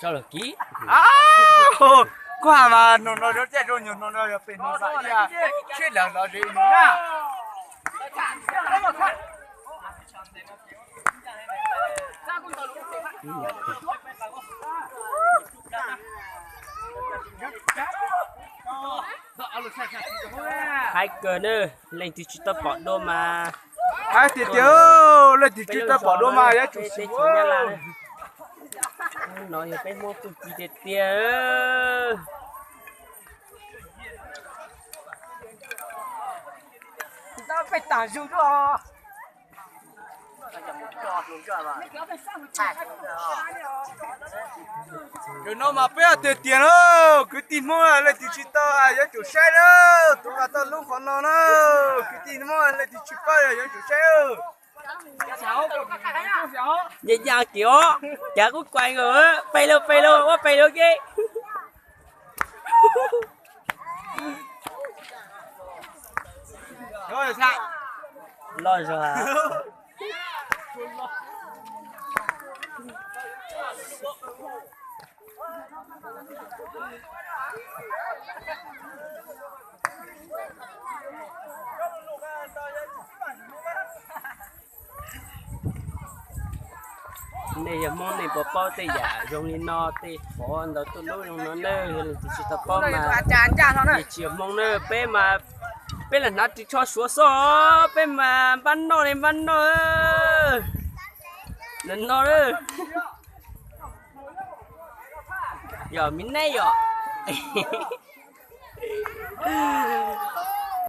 Tso lawm kiv. Kuv has mas hnub no zoo caij zoo nyoog, hnub no yog pem hnub xav ib yam, sib daws los ze nus na. Haib kawg na, leej twg tsis tau pom dua mas. Haib tiag tiag, leej twg tsis tau pom dua mas yuav tsum xyuas. No yog peb Hmoob txuj ci tiag tiag. Zaum no mas peb tiag tiag na, kwv tij Hmoob leej twg tsis tau yuav tsum saib na, tus uas tau lub qhov no na, kwv tij Hmoob leej twg tsis paub yuav tsum saib. Ya ya kiv os, cav kuj kuais nkaus, pem lug pem lug ua pem lug ke. Los zog. Nej yog Hmoob nej puas paub tej yam zoo li no, tej qhov ntawd tuaj lub zoo no na, yog leej twg tsis tau paub mas nej tsis yog Hmoob na, peb mas peb lam hnav ris tsho Suav xwb, peb mas npab noj li npab noj. Nim no yog me nej yom.